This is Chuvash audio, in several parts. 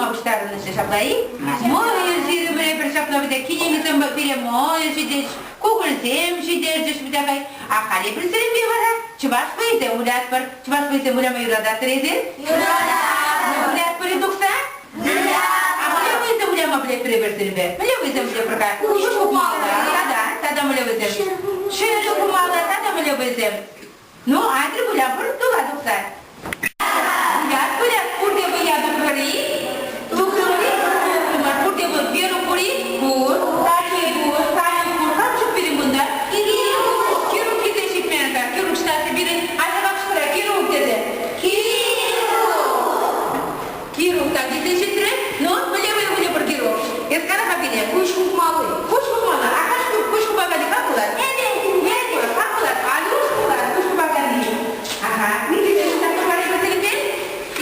тума пуҫтарӑннӑччӗ ҫапла-и? Мӑйӑр ҫирӗмӗр эпир ҫапла вӗт кинемисем пире мӑйӑр ҫитерӗҫ, кукӑльсем ҫитерчӗҫ вӗт ахаль. Ахаль эпир сирӗнпе вара чӑваш вӑййисем вылятпӑр. Чӑваш вӑййисем выляма юрататӑр эсир? Юрататпӑр. Вылятпӑр-и тухса? А мӗнле вӑйӑсем выляма пӗлетпӗр эпир сирӗнпе? Мӗнле вӑйӑсем вылятпӑр-ха? Куҫ хупмалла тата, тата мӗнле вӑйӑсем? Шӗвӗ хумалла тата мӗнле вӑйӑсем? Ну, айтӑр выляпӑр тула тухса. Вылят, вылят, пурте вӑя тухрӑр-и? Тухрӑр-и? Тухрӑмӑр. Пурте вӑл Веру пур-и? Пур. Таня пур, Таня пур. Кам ҫук пирӗн кунта? Кирук. Кирук килсе ҫитмен-ха. Кирук ҫтахӗ пирӗн. Айта кӑшкӑра, Кирук тесе. Кирук! Кирук та килсе ҫитрӗ. Ну, мӗнле вӑйӑ выльӑпӑр, Кирук? Эс кала-ха пире. Куҫ хупмалли. Куҫ хупмалла. А каш куҫ хупаканни кам пулать? Эпӗ. Эпӗ. Кам пулать? Алюш пулать, куҫ хупаканни. Аха.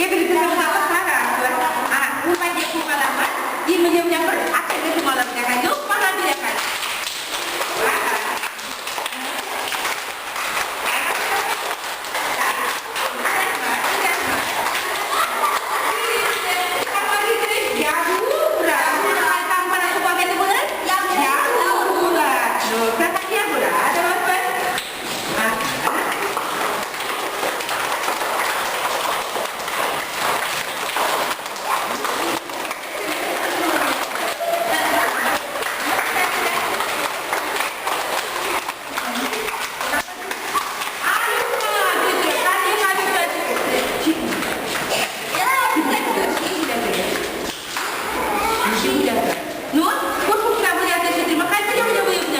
Эпир халӑх хараслӑ. А, ун патне хумалла мар. Имӗне выляпӑр, аттене хумалла выляха. Ну, мана выляха. Аха. Ну, хушшӑна выляса ҫитрӗмӗр. Халь мӗнле выля выля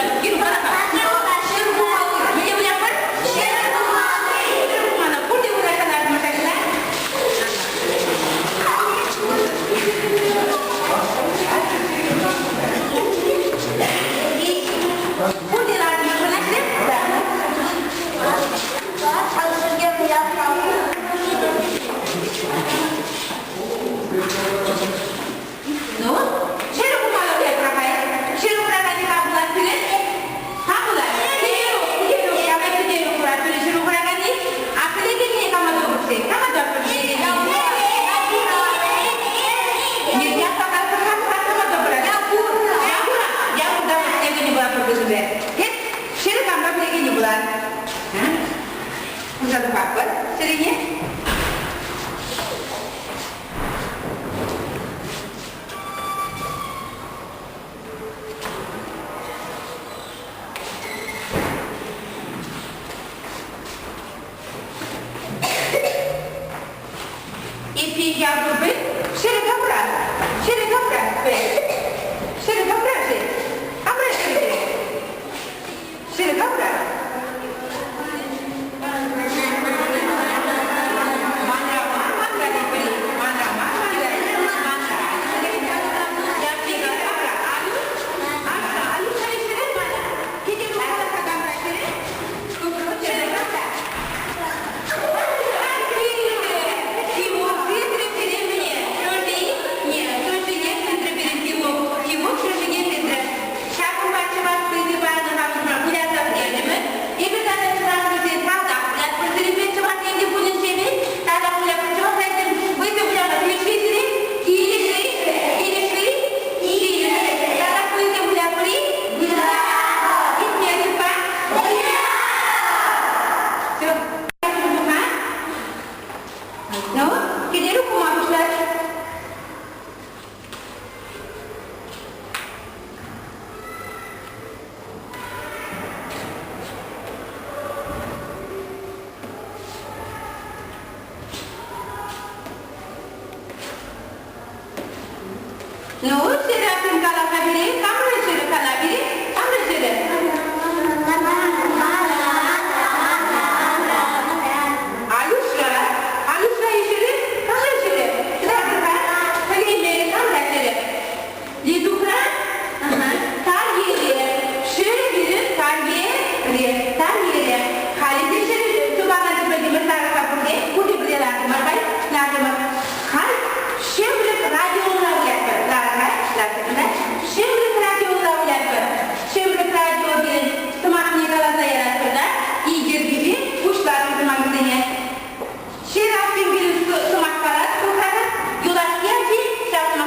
Мӗнле вылятпӑр? Ҫӗр Пурте выляса лартӑмӑр ҫакна. Пурте лартӑмӑр шанаҫҫӗ? Ну, ҫӗр хумалла пыракай. Ҫӗр хураканни кам пулать пире? Кам пулать? Кӗтерук, Кӗтерук, давай Кӗтерук пулать пире ҫӗр хураканни. А пӗлекенни кама тупӑшси? Кама тупӑшси? Нельзя пока кама тупӑрать? Якура. Якур да пӗлекенни пулать пӗр Тет, ҫӗр кампа пӗлекенни пулать. Куҫа тухатпӑр чӗрене. Эппин Якурпе ҫӗрӗ тавра, ҫӗрӗ тавра, ҫӗрӗ тавра-ши? Камра ҫӗрӗ? Ҫӗрӗ тавра. Манра мар, манра тетпӗр-и? Манра мар, манра. Манра. Алюш, Алюш, ҫӗрӗ мана. Кӗтер ухаласа камра ҫӗрӗ? Ҫӗрӗ тавра. Все. Ну, кӗтерук хума пуҫлать. Ну, Серафим каласа пире, камран ҫӗрӗ кала пире, камран ҫӗрӗ? Алюша, Алюша ишӗрӗ, камран ҫӗрӗ? Кӑтартӑр-ха, пӗлеймерӗ, камран ҫӗрӗ? Лидухра? Тарьере, ҫӗрӗ пирӗн тарьере, тарьере. Халӗ те ҫӗрӗ тупакан тӗпӗлтӗмӗр тарӑхса пурте, пурте пӗрле лартӑмӑр, халь лартӑмӑр. Халь Ҫӗмрӗк радиола вылятпӑр. Ларӑр-ха, ларӑр-ха. Ҫӗмрӗк радиола вылятпӑр. Ҫӗмрӗк радио пирӗн сӑмахне каласа яратпӑр та икӗ пуҫларӑм сӑмахӗсене. Ҫырас пирӗн сӑмах парас пулсан юлашки ачи ҫав сӑмах.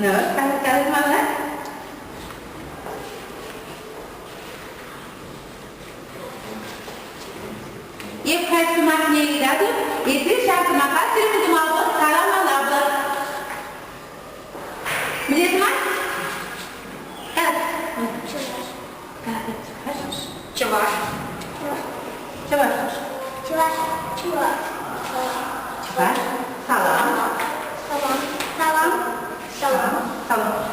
Ну, калас мала. Эп халь сӑмахне ыйтатӑп, эсир ҫав сӑмаха сирӗн тумалла каламалла пулать. Мӗнле сӑмах? Чӑваш. Чӑваш. Чӑваш. Чӑваш. Чӑваш. Чӑваш. Салам. Салам. Салам. Салам. Салам.